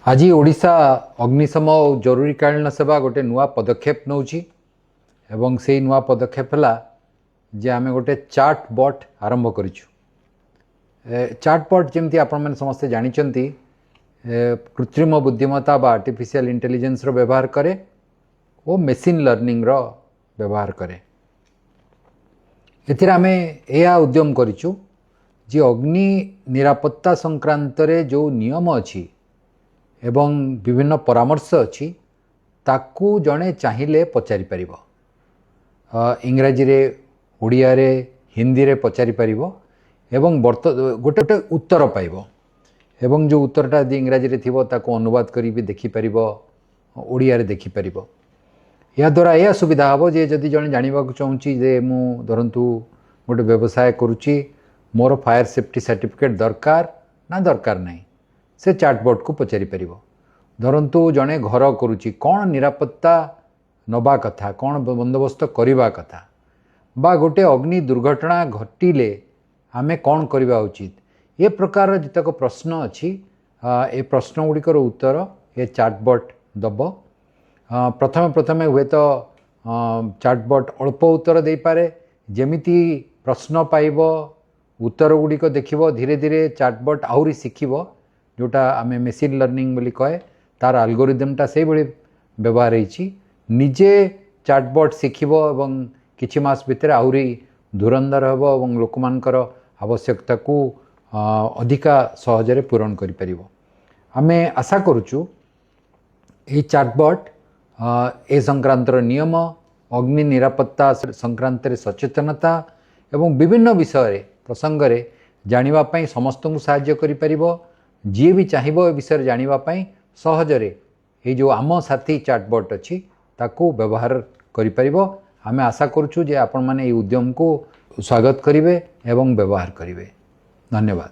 ଆଜି ଓଡ଼ିଶା ଅଗ୍ନିଶମ ଓ ଜରୁରୀକାଳୀନ ସେବା ଗୋଟେ ନୂଆ ପଦକ୍ଷେପ ନେଉଛି ଏବଂ ସେଇ ନୂଆ ପଦକ୍ଷେପ ହେଲା ଯେ ଆମେ ଗୋଟେ ଚାଟ୍ ବଟ୍ ଆରମ୍ଭ କରିଛୁ। ଚାଟ୍ ବଟ୍, ଯେମିତି ଆପଣମାନେ ସମସ୍ତେ ଜାଣିଛନ୍ତି, କୃତ୍ରିମ ବୁଦ୍ଧିମତ୍ତା ବା ଆର୍ଟିଫିସିଆଲ ଇଣ୍ଟେଲିଜେନ୍ସର ବ୍ୟବହାର କରେ ଓ ମେସିନ୍ ଲର୍ଣ୍ଣିଂର ବ୍ୟବହାର କରେ। ଏଥିରେ ଆମେ ଏହା ଉଦ୍ୟମ କରିଛୁ ଯେ ଅଗ୍ନି ନିରାପତ୍ତା ସଂକ୍ରାନ୍ତରେ ଯେଉଁ ନିୟମ ଅଛି ଏବଂ ବିଭିନ୍ନ ପରାମର୍ଶ ଅଛି, ତାକୁ ଜଣେ ଚାହିଁଲେ ପଚାରିପାରିବ। ଇଂରାଜୀରେ, ଓଡ଼ିଆରେ, ହିନ୍ଦୀରେ ପଚାରିପାରିବ ଏବଂ ଗୋଟେ ଗୋଟେ ଉତ୍ତର ପାଇବ ଏବଂ ଯେଉଁ ଉତ୍ତରଟା ଯଦି ଇଂରାଜୀରେ ଥିବ, ତାକୁ ଅନୁବାଦ କରି ବି ଦେଖିପାରିବ, ଓଡ଼ିଆରେ ଦେଖିପାରିବ। ଏହାଦ୍ୱାରା ଏହା ସୁବିଧା ହେବ ଯେ ଯଦି ଜଣେ ଜାଣିବାକୁ ଚାହୁଁଛି ଯେ ମୁଁ ଧରନ୍ତୁ ଗୋଟେ ବ୍ୟବସାୟ କରୁଛି, ମୋର ଫାୟାର ସେଫ୍ଟି ସାର୍ଟିଫିକେଟ୍ ଦରକାର ନା ଦରକାର ନାହିଁ, ସେ ଚାଟବଟ୍କୁ ପଚାରିପାରିବ। ଧରନ୍ତୁ ଜଣେ ଘର କରୁଛି, କ'ଣ ନିରାପତ୍ତା ନେବା କଥା, କ'ଣ ବନ୍ଦୋବସ୍ତ କରିବା କଥା ବା ଗୋଟେ ଅଗ୍ନି ଦୁର୍ଘଟଣା ଘଟିଲେ ଆମେ କ'ଣ କରିବା ଉଚିତ, ଏ ପ୍ରକାରର ଯେତେକ ପ୍ରଶ୍ନ ଅଛି, ଏ ପ୍ରଶ୍ନ ଗୁଡ଼ିକର ଉତ୍ତର ଏ ଚାଟବଟ୍ ଦେବ। ପ୍ରଥମେ ପ୍ରଥମେ ହୁଏତ ଚାଟବଟ୍ ଅଳ୍ପ ଉତ୍ତର ଦେଇପାରେ। ଯେମିତି ପ୍ରଶ୍ନ ପାଇବ, ଉତ୍ତର ଗୁଡ଼ିକ ଦେଖିବ, ଧୀରେ ଧୀରେ ଚାଟବଟ୍ ଆହୁରି ଶିଖିବ, ଯେଉଁଟା ଆମେ ମେସିନ୍ ଲର୍ଣ୍ଣିଂ ବୋଲି କହେ। ତାର ଆଲଗୋରିଦମଟା ସେଇଭଳି ବ୍ୟବହାର ହେଇଛି। ନିଜେ ଚାଟବଟ୍ ଶିଖିବ ଏବଂ କିଛି ମାସ ଭିତରେ ଆହୁରି ଧୁରନ୍ଧର ହେବ ଏବଂ ଲୋକମାନଙ୍କର ଆବଶ୍ୟକତାକୁ ଅଧିକା ସହଜରେ ପୂରଣ କରିପାରିବ। ଆମେ ଆଶା କରୁଛୁ ଏହି ଚାଟବଟ୍ ଏ ସଂକ୍ରାନ୍ତର ନିୟମ, ଅଗ୍ନି ନିରାପତ୍ତା ସଂକ୍ରାନ୍ତରେ ସଚେତନତା ଏବଂ ବିଭିନ୍ନ ବିଷୟରେ ପ୍ରସଙ୍ଗରେ ଜାଣିବା ପାଇଁ ସମସ୍ତଙ୍କୁ ସାହାଯ୍ୟ କରିପାରିବ। ଯିଏ ବି ଚାହିଁବ ଏ ବିଷୟରେ ଜାଣିବା ପାଇଁ, ସହଜରେ ଏଇ ଯେଉଁ ଆମ ସାଥୀ ଚାଟବଟ୍ ଅଛି, ତାକୁ ବ୍ୟବହାର କରିପାରିବ। ଆମେ ଆଶା କରୁଛୁ ଯେ ଆପଣମାନେ ଏହି ଉଦ୍ୟମକୁ ସ୍ୱାଗତ କରିବେ ଏବଂ ବ୍ୟବହାର କରିବେ। ଧନ୍ୟବାଦ।